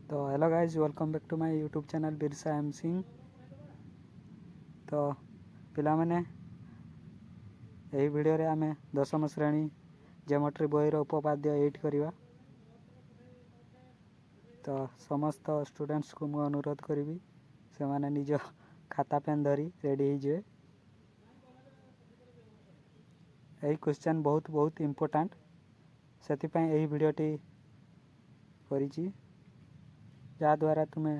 ତ hello guys, welcome back to my YouTube channel Birsa M Singh. ତ ପିଲାମାନେ, ଏହି ଭିଡ଼ିଓରେ ଆମେ ଦଶମ ଶ୍ରେଣୀ ଜିଓମେଟ୍ରି ବହିର ଉପପାଦ୍ୟ 8 କରିବା। ତ ସମସ୍ତ ଷ୍ଟୁଡେଣ୍ଟସକୁ ମୁଁ ଅନୁରୋଧ କରିବି, ସେମାନେ ନିଜ ଖାତା ପେନ୍ ଧରି ରେଡ଼ି ହେଇଯିବେ। ଏହି କ୍ୱେଶ୍ଚନ୍ ବହୁତ ବହୁତ ଇମ୍ପୋର୍ଟାଣ୍ଟ, ସେଥିପାଇଁ ଏହି ଭିଡ଼ିଓଟି କରିଛି, ଯାହାଦ୍ୱାରା ତୁମେ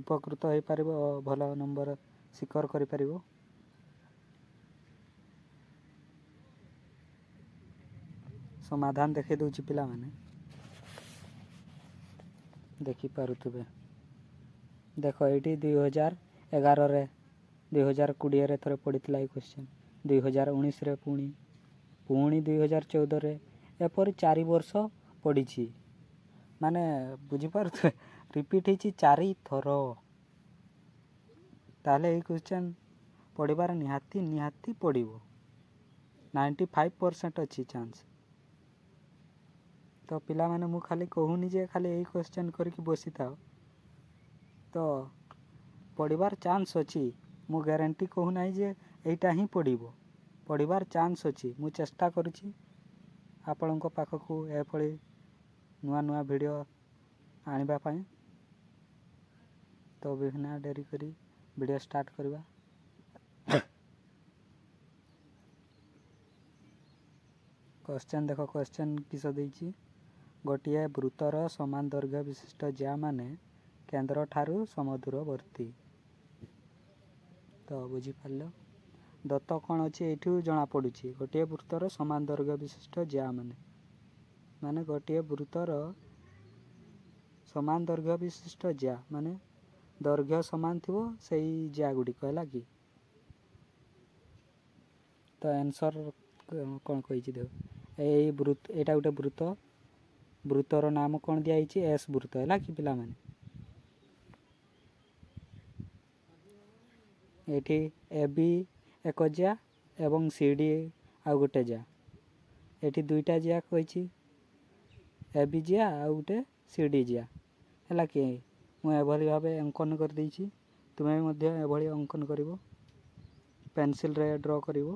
ଉପକୃତ ହୋଇପାରିବ ଓ ଭଲ ନମ୍ବର ସିକ୍ୟୋର କରିପାରିବ। ସମାଧାନ ଦେଖାଇ ଦେଉଛି, ପିଲାମାନେ ଦେଖିପାରୁଥିବେ। ଦେଖ, ଏଇଠି 2011ରେ, 2020ରେ ଥରେ ପଡ଼ିଥିଲା ଏଇ କ୍ୱେଶ୍ଚନ୍, 2019ରେ, ପୁଣି ପୁଣି 2014ରେ, ଏପରି 4 ବର୍ଷ ପଡ଼ିଛି। ମାନେ ବୁଝିପାରୁଥିବେ, ରିପିଟ୍ ହେଇଛି 4 ଥର। ତାହେଲେ ଏଇ କ୍ୱେଶ୍ଚନ୍ ପଢ଼ିବାର ନିହାତି ନିହାତି ପଡ଼ିବ। 95% ଅଛି ଚାନ୍ସ। ତ ପିଲାମାନେ, ମୁଁ ଖାଲି କହୁନି ଯେ ଖାଲି ଏଇ କ୍ୱେଶ୍ଚନ୍ କରିକି ବସିଥାଅ। ତ ପଢ଼ିବାର ଚାନ୍ସ ଅଛି। ମୁଁ ଗ୍ୟାରେଣ୍ଟି କହୁନାହିଁ ଯେ ଏଇଟା ହିଁ ପଡ଼ିବ। ପଢ଼ିବାର ଚାନ୍ସ ଅଛି। ମୁଁ ଚେଷ୍ଟା କରୁଛି ଆପଣଙ୍କ ପାଖକୁ ଏଭଳି ନୂଆ ନୂଆ ଭିଡ଼ିଓ ଆଣିବା ପାଇଁ। ତ ବିନା ଡେରି କରି ଭିଡ଼ିଓ ଷ୍ଟାର୍ଟ କରିବା। କ୍ୱେଶ୍ଚନ୍ ଦେଖ, କ୍ୱେଶ୍ଚନ୍ କିସ ଦେଇଛି? ଗୋଟିଏ ବୃତ୍ତର ସମାନ ଦୈର୍ଘ୍ୟ ବିଶିଷ୍ଟ ଜ୍ୟାମାନେ କେନ୍ଦ୍ରଠାରୁ ସମଦୂରବର୍ତ୍ତୀ। ତ ବୁଝିପାରିଲ, ଦତ୍ତ କ'ଣ ଅଛି ଏଇଠୁ ଜଣାପଡ଼ୁଛି। ଗୋଟିଏ ବୃତ୍ତର ସମାନ ଦୈର୍ଘ୍ୟ ବିଶିଷ୍ଟ ଜ୍ୟାମାନେ, ମାନେ ଗୋଟିଏ ବୃତ୍ତର ସମାନ ଦୈର୍ଘ୍ୟ ବିଶିଷ୍ଟ ଜ୍ୟା, ମାନେ ଦୈର୍ଘ୍ୟ ସମାନ ଥିବ ସେଇ ଜ୍ୟା ଗୁଡ଼ିକ, ହେଲା କି? ତ ଆନ୍ସର୍ କ'ଣ କହିଛି ଦେଖ। ଏଇ ବୃତ୍ତ, ଏଇଟା ଗୋଟେ ବୃତ୍ତ। ବୃତ୍ତର ନାମ କ'ଣ ଦିଆହେଇଛି? ଏସ୍ ବୃତ୍ତ, ହେଲା କି ପିଲାମାନେ? ଏଇଠି ଏ ବି ଏକ ଜ୍ୟା ଏବଂ ସି ଡି ଆଉ ଗୋଟେ ଜ୍ୟା। ଏଠି ଦୁଇଟା ଜ୍ୟା କହିଛି, ଏ ବି ଜ୍ୟା ଆଉ ଗୋଟେ ସି ଡି ଜ୍ୟା, ହେଲା କି? ମୁଁ ଏଭଳି ଭାବେ ଅଙ୍କନ କରିଦେଇଛି। ତୁମେ ମଧ୍ୟ ଏଭଳି ଅଙ୍କନ କରିବ, ପେନସିଲରେ ଡ୍ର କରିବ।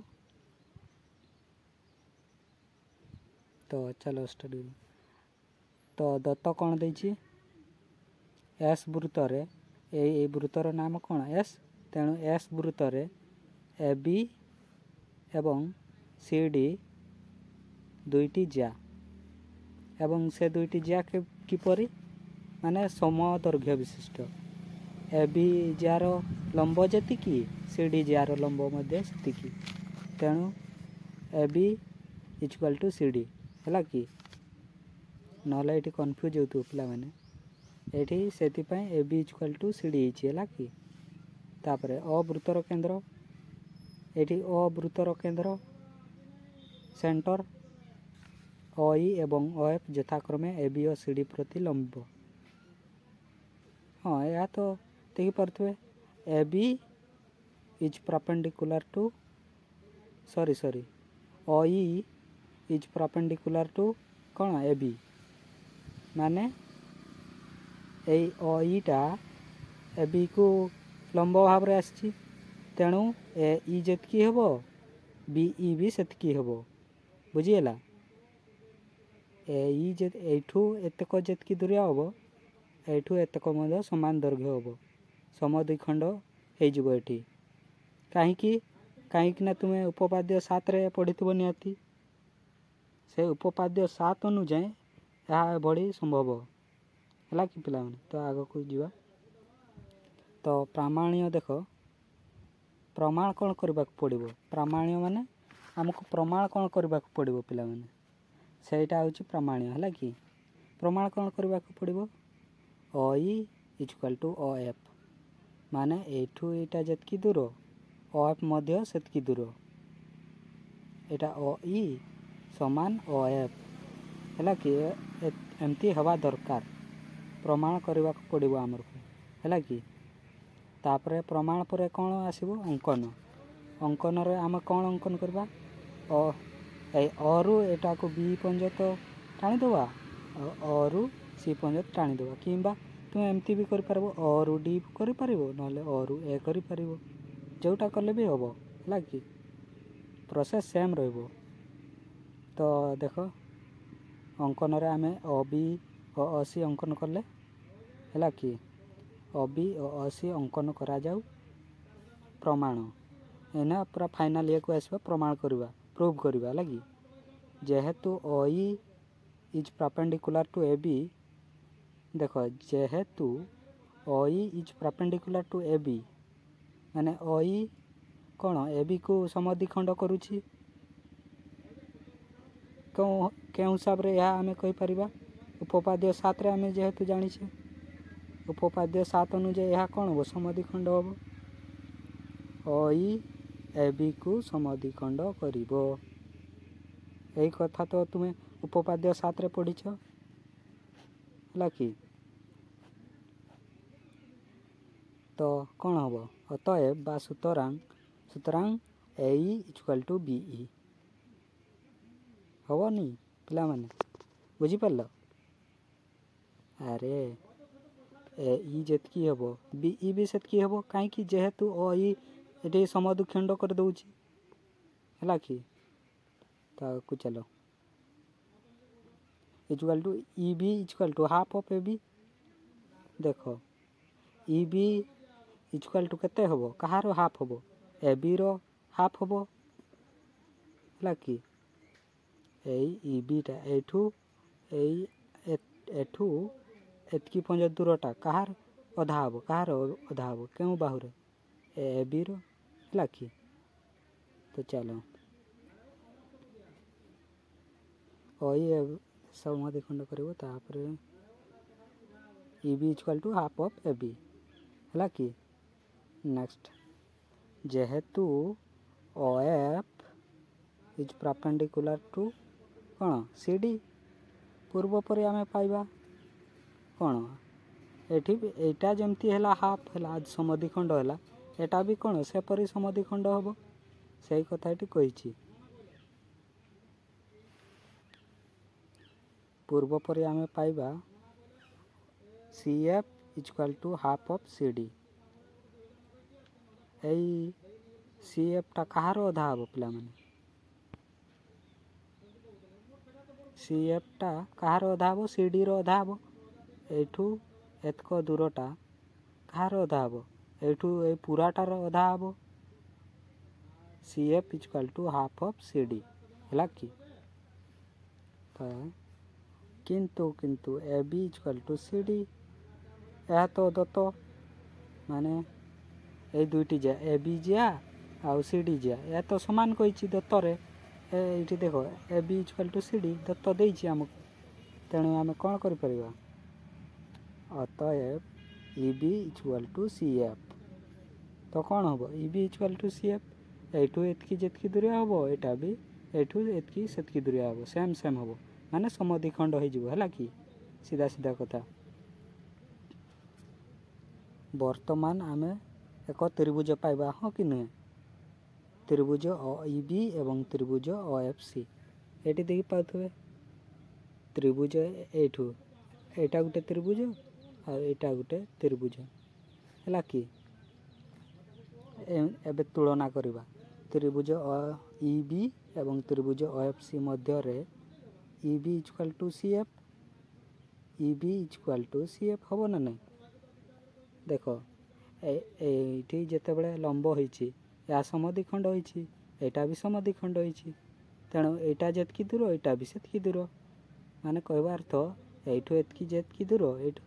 ତ ଚାଲ ଷ୍ଟାର୍ଟ। ତ ଦତ୍ତ କ'ଣ ଦେଇଛି? ଏସ୍ ବୃତ୍ତରେ, ଏଇ ବୃତ୍ତର ନାମ କ'ଣ? ଏସ୍। ତେଣୁ ଏସ୍ ବୃତ୍ତରେ ଏ ବି ଏବଂ ସି ଡି ଦୁଇଟି ଜ୍ୟା ଏବଂ ସେ ଦୁଇଟି ଜ୍ୟା କିପରି? ମାନେ ସମଦୈର୍ଘ୍ୟ ବିଶିଷ୍ଟ। ଏ ବି ଜ୍ୟାର ଲମ୍ବ ଯେତିକି, ସି ଡି ଜ୍ୟାର ଲମ୍ବ ମଧ୍ୟ ସେତିକି। ତେଣୁ A B equal to C D, ହେଲା କି? ନହେଲେ ଏଇଠି କନଫ୍ୟୁଜ୍ ହେଉଥିବ ପିଲାମାନେ। ଏଇଠି ସେଥିପାଇଁ A B equal to C D ହେଇଛି, ହେଲା କି? ତାପରେ ଅ ବୃତ୍ତର କେନ୍ଦ୍ର, ଏଇଠି ଅ ବୃତ୍ତର କେନ୍ଦ୍ର, ସେଣ୍ଟର ଅ ଇ ଏବଂ ଅ ଏଫ୍ ଯଥାକ୍ରମେ ଏ ବି ଓ ସି ଡି ପ୍ରତି ଲମ୍ବ। ହଁ, ଏହା ତ ଦେଖିପାରୁଥିବେ। A B is perpendicular to, sorry sorry, O E is perpendicular to କ'ଣ? ଏ ବି। ମାନେ ଏଇ ଅ ଇଟା ଏ ବିକୁ ଲମ୍ବ ଭାବରେ ଆସିଛି। ତେଣୁ ଏ ଇ ଯେତିକି ହେବ, ବି ଇ ବି ସେତିକି ହେବ। ବୁଝିହେଲା? ଏ ଇ ଯେ ଏଇଠୁ ଏତକ ଯେତିକି ଦୂର ହେବ, ଏଇଠୁ ଏତକ ମଧ୍ୟ ସମାନ ଦୈର୍ଘ୍ୟ ହେବ। ସମଦ୍ୱିଖଣ୍ଡ ହେଇଯିବ ଏଠି। କାହିଁକି? କାହିଁକି ନା ତୁମେ ଉପପାଦ୍ୟ 7ରେ ପଢ଼ିଥିବ ନିହାତି। ସେ ଉପପାଦ୍ୟ 7 ଅନୁଯାୟୀ ଏହା ଏଭଳି ସମ୍ଭବ, ହେଲା କି ପିଲାମାନେ? ତ ଆଗକୁ ଯିବା। ତ ପ୍ରାମାଣ୍ୟ ଦେଖ, ପ୍ରମାଣ କ'ଣ କରିବାକୁ ପଡ଼ିବ? ପ୍ରାମାଣ୍ୟ ମାନେ ଆମକୁ ପ୍ରମାଣ କ'ଣ କରିବାକୁ ପଡ଼ିବ ପିଲାମାନେ, ସେଇଟା ହେଉଛି ପ୍ରାମାଣ୍ୟ, ହେଲା କି? ପ୍ରମାଣ କ'ଣ କରିବାକୁ ପଡ଼ିବ? O E equal to O F, ମାନେ ଏଇଠୁ ଏଇଟା ଯେତିକି ଦୂର, ଓ ଏଫ୍ ମଧ୍ୟ ସେତିକି ଦୂର। ଏଇଟା ଓ ଇ ସମାନ ଓ ଏଫ୍, ହେଲା କି? ଏମିତି ହେବା ଦରକାର, ପ୍ରମାଣ କରିବାକୁ ପଡ଼ିବ ଆମକୁ, ହେଲା କି? ତାପରେ ପ୍ରମାଣ ପରେ କ'ଣ ଆସିବ? ଅଙ୍କନ। ଅଙ୍କନରେ ଆମେ କ'ଣ ଅଙ୍କନ କରିବା? ଅ ଏଇ ଅରୁ ଏଟାକୁ ବି ପର୍ଯ୍ୟନ୍ତ ଟାଣିଦେବା ଆଉ ଅରୁ ସି ପର୍ଯ୍ୟନ୍ତ ଟାଣିଦେବା, କିମ୍ବା ତୁମେ ଏମିତି ବି କରିପାରିବ, ଅରୁ ଡି କରିପାରିବ, ନହେଲେ ଅରୁ ଏ କରିପାରିବ, ଯେଉଁଟା କଲେ ବି ହେବ, ହେଲା କି? ପ୍ରୋସେସ୍ ସେମ୍ ରହିବ। ତ ଦେଖ, ଅଙ୍କନରେ ଆମେ ଅ ବି ଓ ଅ ସି ଅଙ୍କନ କଲେ, ହେଲା କି? ଅ ବି ଓ ଅ ସି ଅଙ୍କନ କରାଯାଉ। ପ୍ରମାଣ ଏଇନା ପୁରା ଫାଇନାଲ୍ ଇଏକୁ ଆସିବା, ପ୍ରମାଣ କରିବା, ପ୍ରୁଭ୍ କରିବା, ହେଲା କି? ଯେହେତୁ OE is perpendicular to AB, ଦେଖ, ଯେହେତୁ OE is perpendicular to AB, ମାନେ OE କ'ଣ ଏ ବିକୁ ସମଦ୍ୱିଖଣ୍ଡ କରୁଛି। କେଉଁ ହିସାବରେ ଏହା ଆମେ କହିପାରିବା? ଉପପାଦ୍ୟ 7ରେ ଆମେ ଯେହେତୁ ଜାଣିଛେ, ଉପପାଦ୍ୟ 7 ଅନୁଯାୟୀ ଏହା କ'ଣ ହେବ? ସମଦ୍ୱିଖଣ୍ଡ ହେବ। ଓ ଇ ଏ ବିକୁ ସମଦ୍ୱିଖଣ୍ଡ କରିବ, ଏଇ କଥା ତ ତୁମେ ଉପପାଦ୍ୟ 7ରେ ପଢ଼ିଛ, ହେଲା କି? ତ କ'ଣ ହେବ? ଅତଏବ ବା ସୁତରାଂ AE equal to BE ହେବନି? ପିଲାମାନେ, ବୁଝିପାରିଲ? ଆରେ, ଏ ଇ ଯେତିକି ହେବ, ବି ଇ ବି ସେତିକି ହେବ। କାହିଁକି? ଯେହେତୁ ଓ ଇ ଏଠି ସମଦ୍ୱିଖଣ୍ଡ କରିଦେଉଛି, ହେଲା କି? ତାକୁ ଚାଲ, equal to EB equal to half of AB। ଦେଖ, ଇ ବି ଇଜୁକାଲ୍ ଟୁ କେତେ ହେବ? କାହାର ହାଫ୍ ହେବ? ଏ ବିର ହାଫ୍ ହେବ, ହେଲା କି? ଏଇ ଇ ବିଟା ଏଇଠୁ, ଏଇ ଏଠୁ ଏତିକି ପର୍ଯ୍ୟନ୍ତ ଦୂରଟା କାହାର ଅଧା ହେବ? କାହାର ଅଧା ହେବ? କେଉଁ ବାହୁରେ? ଏ ବିର, ହେଲା କି? ତ ଚାଲ, ଇ ସମଦ୍ୱିଖଣ୍ଡ କରିବ, ତାପରେ EB equal to half of AB, ହେଲା କି? ନେକ୍ସଟ, ଯେହେତୁ OF is perpendicular to କ'ଣ? ସି ଡି, ପୂର୍ବ ପରି ଆମେ ପାଇବା କ'ଣ? ଏଠି ଏଇଟା ଯେମିତି ହେଲା ହାଫ୍ ହେଲା, ସମଦ୍ୱିଖଣ୍ଡ ହେଲା, ଏଟା ବି କ'ଣ ସେପରି ସମଦ୍ୱିଖଣ୍ଡ ହେବ। ସେଇ କଥା ଏଠି କହିଛି। ପୂର୍ବ ପରି ଆମେ ପାଇବା CF equal to half of CD। ଏଇ ସି ଏଫ୍ଟା କାହାର ଅଧା ହେବ ପିଲାମାନେ? ସି ଏଫ୍ଟା କାହାର ଅଧା ହେବ? ସି ଡିର ଅଧା ହେବ। ଏଇଠୁ ଏତକ ଦୂରଟା କାହାର ଅଧା ହେବ? ଏଇଠୁ ଏଇ ପୁରାଟାର ଅଧା ହେବ। CF equal to half of CD, ହେଲା କି? ତ କିନ୍ତୁ AB equal to CD, ଏହା ତ ଦତ୍ତ, ମାନେ ଏଇ ଦୁଇଟି ଜିଆ, ଏ ବି ଜିଆ ଆଉ ସି ଡି ଜିଆ, ଏହା ତ ସମାନ କହିଛି ଦତ୍ତରେ। ଏଇଠି ଦେଖ, AB equal to CD Dutt ଦେଇଛି ଆମକୁ। ତେଣୁ ଆମେ କ'ଣ କରିପାରିବା? ଅତଏବ EB equal to CF। ତ କ'ଣ ହେବ? EB equal to CF, ଏଇଠୁ ଏତିକି ଯେତିକି ଦୂରିଆ ହେବ, ଏଇଟା ବି ଏଇଠୁ ଏତିକି ସେତିକି ଦୂରିଆ ହେବ, ସେମ୍ ସେମ୍ ହେବ, ମାନେ ସମଦ୍ୱିଖଣ୍ଡ ହେଇଯିବ, ହେଲା କି? ସିଧା ସିଧା କଥା। ବର୍ତ୍ତମାନ ଆମେ ଏକ ତ୍ରିଭୁଜ ପାଇବା, ହଁ କି ନୁହେଁ? ତ୍ରିଭୁଜ ଅ ଇ ବି ଏବଂ ତ୍ରିଭୁଜ ଓ ଏଫ୍ ସି। ଏଇଠି ଦେଖିପାରୁଥିବେ ତ୍ରିଭୁଜ, ଏଇଠୁ ଏଇଟା ଗୋଟେ ତ୍ରିଭୁଜ ଆଉ ଏଇଟା ଗୋଟେ ତ୍ରିଭୁଜ, ହେଲା କି? ଏବେ ତୁଳନା କରିବା ତ୍ରିଭୁଜ ଅ ଇ ବି ଏବଂ ତ୍ରିଭୁଜ ଓ ଏଫ୍ ସି ମଧ୍ୟରେ। EB equal to CF, EB equal to CF ହେବ ନା ନାହିଁ? ଦେଖ, ଏଇଠି ଯେତେବେଳେ ଲମ୍ବ ହେଇଛି, ଏହା ସମଦ୍ୱିଖଣ୍ଡ ହେଇଛି, ଏଇଟା ବି ସମଦ୍ୱିଖଣ୍ଡ ହେଇଛି। ତେଣୁ ଏଇଟା ଯେତିକି ଦୂର, ଏଇଟା ବି ସେତିକି ଦୂର। ମାନେ କହିବା ଅର୍ଥ, ଏଇଠୁ ଏତିକି ଯେତିକି ଦୂର, ଏଇଠୁ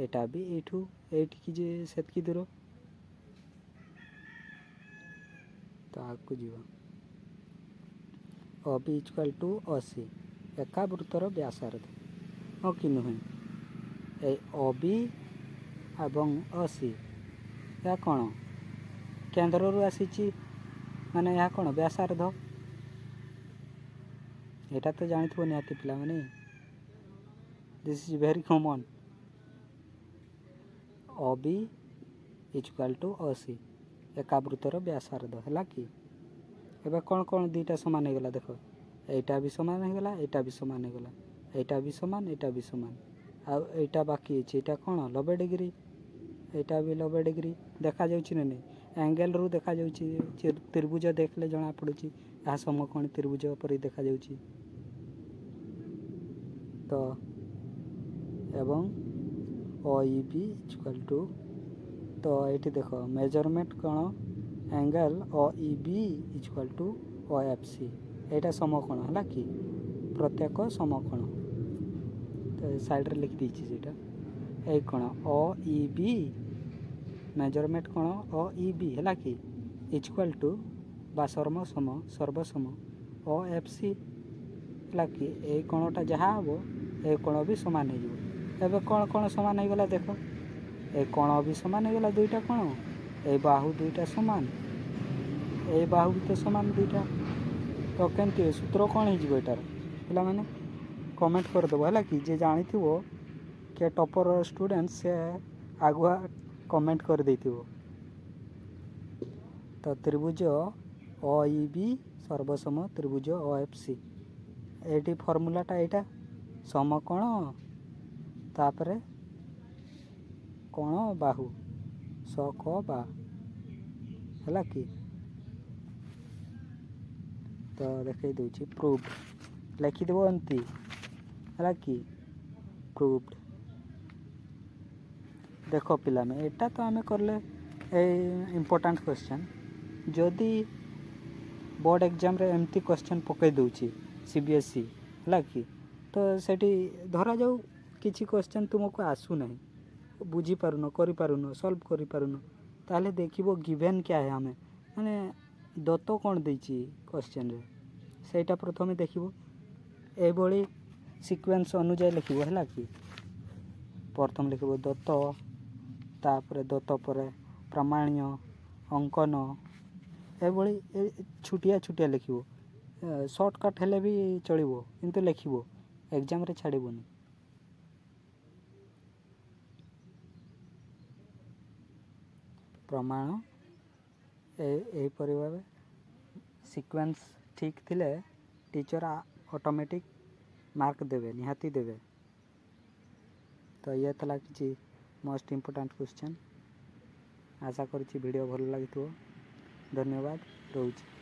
ଏଇଟା ବି ଏଇଠୁ ଏଇଠିକି ଯେ ସେତିକି ଦୂର। ତ ଆଗକୁ ଯିବା। OB equal to OC, ଏକା ବୃତ୍ତର ବ୍ୟାସାର୍ଦ୍ଧ, ହଁ କି ନୁହେଁ? ଏଇ ଓ ବି ଏବଂ ଓ ସି, ଏହା କ'ଣ କେନ୍ଦ୍ରରୁ ଆସିଛି, ମାନେ ଏହା କ'ଣ ବ୍ୟାସାର୍ଦ୍ଧ। ଏଇଟା ତ ଜାଣିଥିବ ନିହାତି ପିଲାମାନେ, this is very common। OB equal to OC, ଏକା ବୃତ୍ତର ବ୍ୟାସାର୍ଦ୍ଧ, ହେଲା କି? ଏବେ କ'ଣ କ'ଣ ଦୁଇଟା ସମାନ ହେଇଗଲା? ଦେଖ, ଏଇଟା ବି ସମାନ ହେଇଗଲା, ଏଇଟା ବି ସମାନ ହେଇଗଲା, ଏଇଟା ବି ସମାନ, ଏଇଟା ବି ସମାନ। ଆଉ ଏଇଟା ବାକି ଅଛି। ଏଇଟା କ'ଣ? 90 ଡିଗ୍ରୀ। ଏଇଟା ବି 90 ଡିଗ୍ରୀ ଦେଖାଯାଉଛି ନା ନାହିଁ? ଆଙ୍ଗେଲରୁ ଦେଖାଯାଉଛି। ତ୍ରିଭୁଜ ଦେଖିଲେ ଜଣାପଡ଼ୁଛି, ଏହା ସମକୋଣୀ ତ୍ରିଭୁଜ ପରି ଦେଖାଯାଉଛି। ତ ଏବଂ ଓ ଇ ବି ଇକ୍ୱାଲ୍ ଟୁ, ତ ଏଇଠି ଦେଖ, ମେଜରମେଣ୍ଟ କ'ଣ? Angle OEB equal to OFC। ଏଇଟା ସମକୋଣ ହେଲା କି? ପ୍ରତ୍ୟେକ ସମକୋଣ ତ ସାଇଡ଼୍ରେ ଲେଖିଦେଇଛି ସେଇଟା। ଏଇ କ'ଣ ଓ ଇ ବି ମେଜରମେଣ୍ଟ କ'ଣ? ଓ ଇ ବି ହେଲା କି ଇକ୍ୱାଲ୍ ଟୁ ବା ସର୍ବସମ ଓ ଏଫ୍ ସି ହେଲା କି? ଏଇ କୋଣଟା ଯାହା ହେବ, ଏ କୋଣ ବି ସମାନ ହେଇଯିବ। ଏବେ କ'ଣ କ'ଣ ସମାନ ହେଇଗଲା ଦେଖ। ଏ କୋଣ ବି ସମାନ ହେଇଗଲା, ଦୁଇଟା କୋଣ। ଏଇ ବାହୁ ଦୁଇଟା ସମାନ, ଏଇ ବାହୁ ବି ତ ସମାନ ଦୁଇଟା। ତ କେମିତି ସୂତ୍ର କ'ଣ ହେଇଯିବ ଏଇଟାର? ପିଲାମାନେ କମେଣ୍ଟ କରିଦେବ, ହେଲା କି? ଯିଏ ଜାଣିଥିବ, କିଏ ଟପର ଷ୍ଟୁଡେଣ୍ଟ, ସେ ଆଗୁଆ କମେଣ୍ଟ କରିଦେଇଥିବ। ତ ତ୍ରିଭୁଜ ଓ ଇ ବି ସର୍ବସମ ତ୍ରିଭୁଜ ଓ ଏଫ୍ ସି। ଏଇଠି ଫର୍ମୁଲାଟା ଏଇଟା, ସମକୋଣ ତାପରେ କୋଣ ବାହୁ, ସ କ ବା ହେଲା କି? ତ ଦେଖେଇ ଦେଉଛି। ପ୍ରୁଭ୍ ଲେଖିଦେବ ଏମିତି, ହେଲା କି? ପ୍ରୁଭ୍ଡ। ଦେଖ ପିଲାମାନେ, ଏଇଟା ତ ଆମେ କଲେ ଏଇ ଇମ୍ପୋର୍ଟାଣ୍ଟ କ୍ୱେଶ୍ଚନ୍। ଯଦି ବୋର୍ଡ଼ ଏକ୍ଜାମ୍ରେ ଏମିତି କ୍ୱେଶ୍ଚନ୍ ପକାଇ ଦେଉଛି ସିବିଏସ୍ଇ, ହେଲା କି, ତ ସେଠି ଧରାଯାଉ କିଛି କ୍ୱେଶ୍ଚନ୍ ତୁମକୁ ଆସୁନାହିଁ, ବୁଝିପାରୁନ, କରିପାରୁନ, ସଲ୍ଭ କରିପାରୁନ, ତାହେଲେ ଦେଖିବ ଗିଭେନ୍ क्या है। ଆମେ ମାନେ ଦତ୍ତ କ'ଣ ଦେଇଛି କ୍ୱେଶ୍ଚନ୍ରେ, ସେଇଟା ପ୍ରଥମେ ଦେଖିବ। ଏଇଭଳି ସିକ୍ୱେନ୍ସ ଅନୁଯାୟୀ ଲେଖିବ, ହେଲା କି? ପ୍ରଥମ ଲେଖିବ ଦତ୍ତ, ତାପରେ ଦତ୍ତ ପରେ ପ୍ରମାଣ୍ୟ, ଅଙ୍କନ, ଏଭଳି ଛୋଟିଆ ଛୋଟିଆ ଲେଖିବ। ସର୍ଟକଟ୍ ହେଲେ ବି ଚଳିବ, କିନ୍ତୁ ଲେଖିବ, ଏକ୍ଜାମ୍ରେ ଛାଡ଼ିବନି। ପ୍ରମାଣ ଏହିପରି ଭାବେ ସିକ୍ୱେନ୍ସ ଠିକ୍ ଥିଲେ ଟିଚର୍ ଅଟୋମେଟିକ୍ ମାର୍କ ଦେବେ, ନିହାତି ଦେବେ। ତ ଇଏ ଥିଲା କିଛି ମୋଷ୍ଟ ଇମ୍ପୋର୍ଟାଣ୍ଟ କ୍ୱେଶ୍ଚନ୍। ଆଶା କରୁଛି ଭିଡ଼ିଓ ଭଲ ଲାଗିଥିବ। ଧନ୍ୟବାଦ, ରହୁଛି।